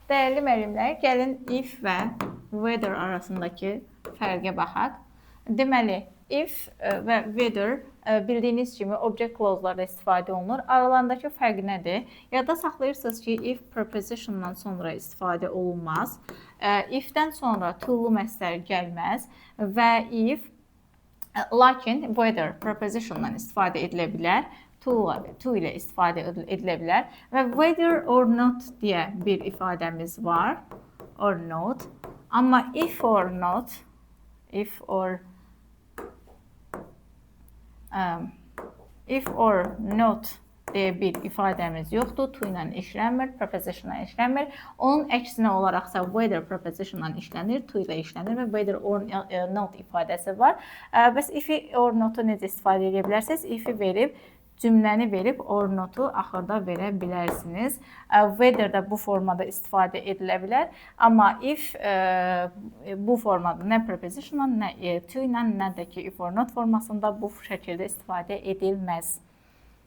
Dəyərli müəllimlər, gəlin if və whether arasındakı fərqə baxaq. Deməli, if və whether bildiyiniz kimi object clause-larda istifadə olunur. Aralarındakı fərq nədir? Yadda saxlayırsınız ki, if preposition-dan sonra istifadə olunmaz. If-dən sonra to-lu məsdər gəlməz və if lakin whether preposition-dan istifadə edilə bilər. To ilə istifadə edilə bilər və whether or not deyə bir ifadəmiz var. Or not. Amma if or not, if or not deyə bir ifadəmiz yoxdur. To ilə işlənmir, preposition ilə işlənmir. Onun əksinə olaraqsa whether preposition ilə işlənir, to ilə işlənir və whether or not ifadəsi var. Bəs if or not-u necə istifadə edə bilərsiniz? If-i verib cümləni verib or not-u axırda verə bilərsiniz. Whether də bu formada istifadə edilə bilər, amma if bu formada nə preposition-la, nə to ilə, nə də ki if or not formasında bu şəkildə istifadə edilməz.